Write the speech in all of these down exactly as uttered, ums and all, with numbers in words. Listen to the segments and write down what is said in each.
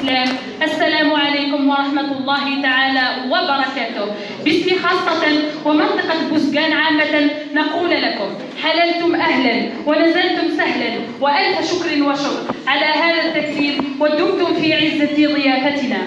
السلام. السلام عليكم ورحمة الله تعالى وبركاته. باسمي خاصة ومنطقة بوزقان عامة نقول لكم: حللتم أهلا ونزلتم سهلا، وألف شكر وشكر على هذا التكريم، ودمتم في عزة ضيافتنا.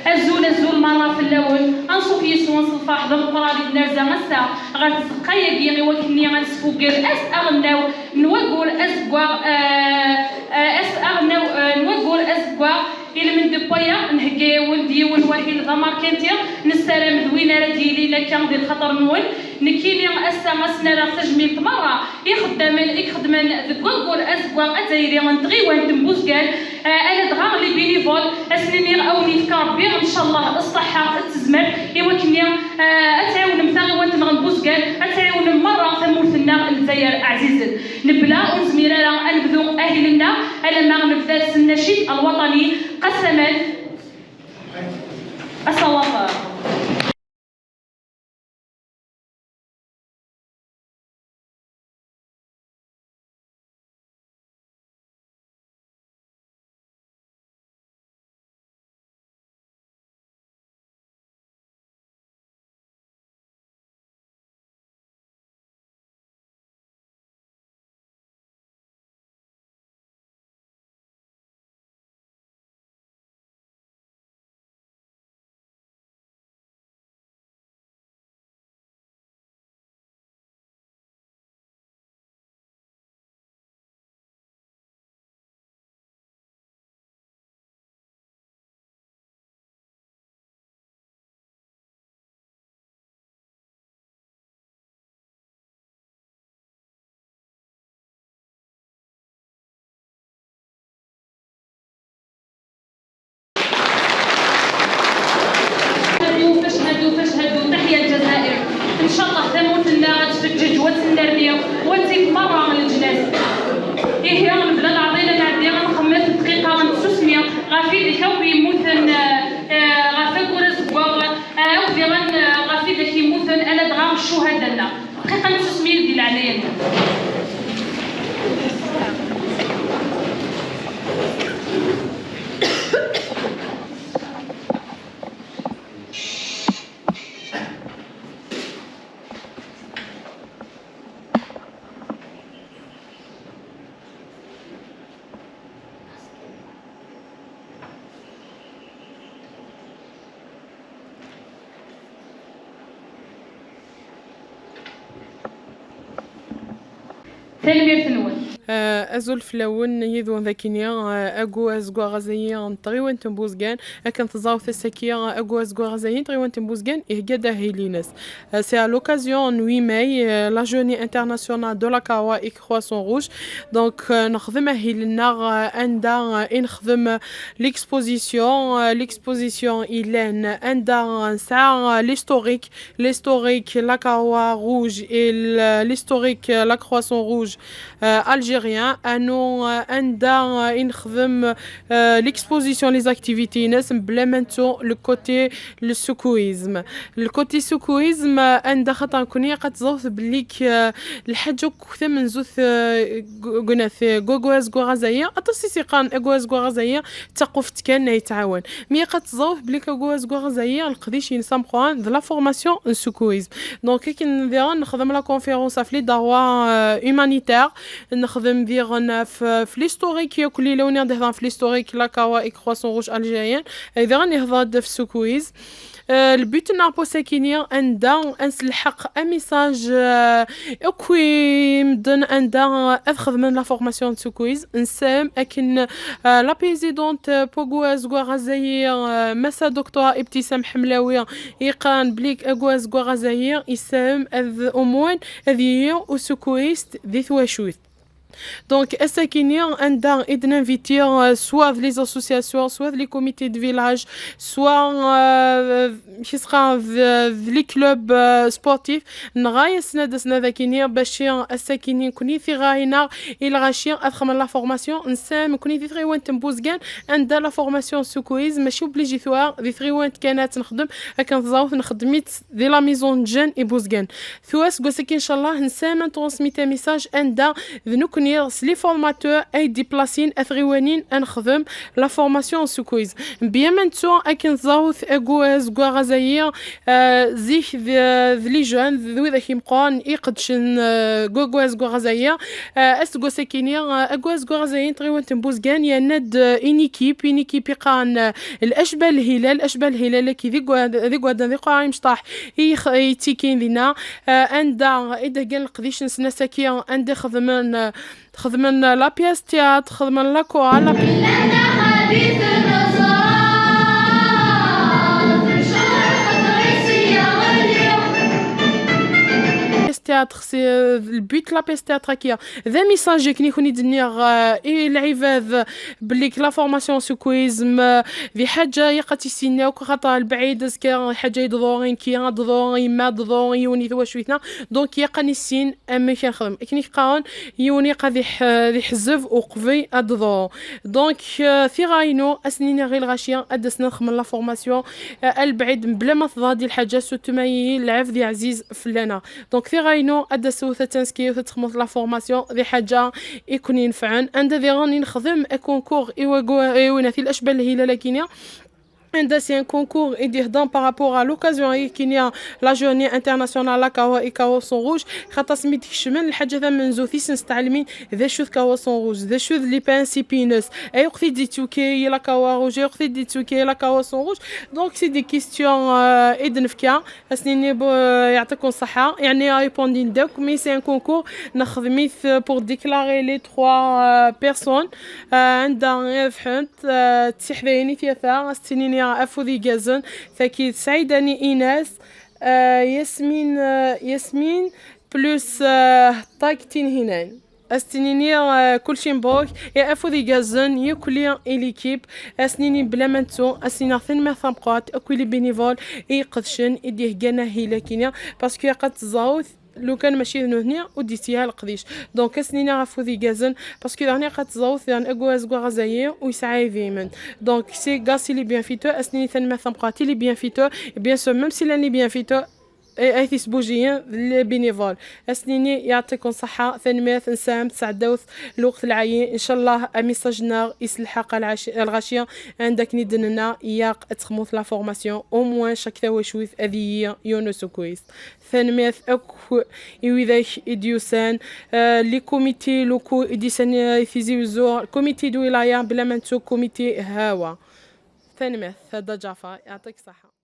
Azul, azul merra fell-awen, anṣuf yes-wen s lferḥ d ameqqran i d-nerza ass-a ɣer tzeqqa-agi i wakken ad nesfugel ass aɣelnaw n waggur azeggaɣ, eh, eh, ass aɣelnaw, eh, n waggur azeggaɣ ilmend n waya. Nhegga-yawen-d yiwen wahil d amerkanti, nessaram d win ara d-yilin akka di lxaṭer-nwen. Nekkini ass-a ad sen-rreɣ tajmilt merra ixeddamen i ixeddmen deg waggur azeggaɣ azzayri n tɣiwant n Buzgan, eh, aladɣa les bénévoles, ad sen-iniɣ a wen-yefk Rebbi, ncallah, ṣṣeḥḥa d tezmert, i wakken, eh, ad tɛiwnem taɣiwant-nneɣ n Buzgan, ad tɛiwnem merra tamurt-nneɣ n Lezzayer ɛzizen. Nebla ur nezmir ara ad nebdu ahil-nneɣ alamma nebda s nnacid alwaṭani, Qassaman, Asawaṭer. فاش هادو، فاش هادو، فاش هادو، تحيا الجزائر. إن شاء الله تموت لنا غتفجج وتنرمي وتيك مرة من الجناس. إيه، نبدا نعطينا نعدي، غنخمم دقيقة، غنتسوسمي. غافي ديك هاو يموتن، آه، آه، غافي كورة زباغ. آه، ودي غن-، آه، غافي داك يموتن، أنا دغا الشهداء لنا. دقيقة نتسوسمي دي العناية. Tanemmirt-nwen. Ah, azul fell-awen yid-wen dagini, ah, agu azeggaɣ azayi n tɣiwant n Buzgan. Akken teẓrawt ass-agi, ah, agu azeggaɣ azayi n tɣiwant n Buzgan ihegga-d ahil-ines. Ah, c'est à l'occasion n huit mai, ah, la journée internationale de la kawa et croissant rouge. Donc, ah, nexdem ahil-nneɣ, ah, anda, ah, i nexdem l'exposition, ah, l'exposition yellan anda, ah, nesɛa, ah, l'historique l'historique, la kawa rouge et le- l'historique, euh, la croissant rouge, euh, algérien. Anu, euh, anda, euh, i nexdem, euh, l'exposition, les activités-ines, mebla ma nettu le côté, le secourisme. Le côté secourisme, euh, anda xaṭer nekni qed teẓreḍ belli k-, euh, lḥaǧa akk tamenzut, euh, gu-, gunat, euh, gu-, gu-, azeggaɣ azayi, aṭas i s-yeqqaren azeggaɣ azayi, d taquft kan ay yettɛawan. Mi qed teẓreḍ belli agu azeggaɣ azayi, leqdic-ines ameqqran d la formation n secourisme. Donc, akken diɣen nexdem la conférence ɣef les droits, euh, humanitaires, nexdem diɣen ɣef, ɣef l'historique, yakk lila win i ɣ-d-ihedren ɣef l'historique, la kawa et croissant rouge algérienne, ay diɣen ihder-d ɣef secourisme. Euh, le but n uḥewwes-agi-nni, anda ad nselḥeq un message, euh, akk i medden anda ad xedmen la formation n secourisme. Nessawem akken, euh, la présidente n wagu azeggaɣ azayi, euh, Massa Docteur Ibtissam Hemlawi, yeqqaren belli agu azeggaɣ azayi yessawem ad, au moins, ad yili usecouriste di twacult. Donc, ass-agi-nni, anda i d-ninviti, euh, soit d les associations, soit d les comités de village, soit, euh, d, d les clubs, euh, sportifs, nɣa-yasen ad asen ad akini, bac ass-agi-nni nekni tiɣa-ina i lɣaci ad xedmen la formation. Nessawem nekni di tɣiwant n Buzgan, anda la formation secourisme mačči obligé tura di tɣiwant kan ad tt-nexdem, akken teẓrawt nxeddem-itt di la maison de jeunes i Buzgan. Tura seg wass-agi, ncallah, nessawem ad ntransmit un message anda d nekni s les formateurs ay d-iplasin ad ɣiwanin ad nexdem la formation en secourisme. Bien ma nettu akken tẓawt agwaz n waɣazayi, zik d les jeunes d widak imeqqren iqeddcen deg wagwaz n waɣazayi. Aseggas akini agwaz n waɣazayi n tɣiwant n Buzgan yerna-d une équipe, une équipe iqqaren l'acbal lhilal. Acbal lhilal aki d igwadan d iqrar imecṭaḥ i yettikin dinna, anda i d-heggan leqdic-nsen ass-agi, anda xedmen xedmen la pièce théâtre, xedmen la chorale, la pièce théâtre, c'est le but la pièce théâtre-agi d message akken i ken-id-nniɣ i lɛibad belli la formation en secourisme d lḥaǧa ilaq ad tt-issin akk, xaṭer lbɛid azekka lḥaǧa i d-ḍurin ki ad d-ḍurin yemma, ad d-ḍurin yiwen i twacult-nneɣ. Donc ilaq ad nissin amek ad nexdem. Akken i k-qqaren, yiwen ilaq ad iḥ-, ad iḥezzeb uqbel ad d-ḍurin. Donc tiɣra-inu ad s-nini ɣer lɣaci ad d-asen ad xedmen la formation a lbɛid mebla ma tḍad lḥaǧa, surtout ma yili lɛebd ɛziz fell-aneɣ. Donc tiɣra-inu ad d-asen ad teskir ad xedmen la formation d lḥaǧa i ken-inefɛen. Anda diɣen i nexdem akunkur i wagu-, i winati l'acbal lhilal akini. Anda c'est un concours i d-ihdan par rapport à l'occasion i kini la journée internationale la kawa i kawa sont rouges. Xaṭas mi d-kecmen lḥaǧa tamenzut i sen-steɛlmen d acu d kawa sont rouges, d acu d les principes-ines, ayweq i d-ittuki la kawa rouge, ayweq i d-ittuki la kawa sont rouges. Donc c'est des questions i d-nefka. As-nini yeɛṭikum ṣṣeḥḥa, yeɛni répondin-d akk, mais c'est un concours nexdem-it pour déclarer les trois personnes anda i rebḥent. Tiḥdayin i tyata, as-tinini afud igerrzen, taki d Saɛida Ni Inas, Yasmin, Yasmin plus Ṭak Tinhinan. As-tinini kulci mebṛuk, i afud igerrzen yakk i l'équipe. As-nini bla ma nettu, as-nini tanemmirt tameqqrant akk i les bénévoles i iqedcen, i d-iheggan ahil-akini, parce que ilaq ad teẓrut lukan mačči d nutni ur d-yettili ara leqdic. Donc as-nini afud igerrzen, parce que daɣen ilaq ad teẓrut daɣen agwaz n waɣazayi ur yesɛi idrimen. Donc c'est grâce i les bienfaiteurs, as-nini tanemmirt tameqqrant i les bienfaiteurs, et bien sûr même si llan les bienfaiteurs ay tisbujiyin d les bénévoles. As-nini yeɛṭikum ṣṣeḥḥa, tanemmirt, nessaram tesɛeddawt lweqt lɛali. Incallah amessage-nneɣ iselḥaq lɣaci, anda akken i d-nenna ilaq ad texdem la formation au moins chaque tawacult ad yili yiwen usecouriste. Tanemmirt akk i widak i d-yusan, les comités locaux i d-yusan i Tizi Uzzu, comité de wilaya bla ma nettu comité Hawa. Tanemmirt a Dda Ǧaɛfar, yeɛṭik ṣṣeḥḥa.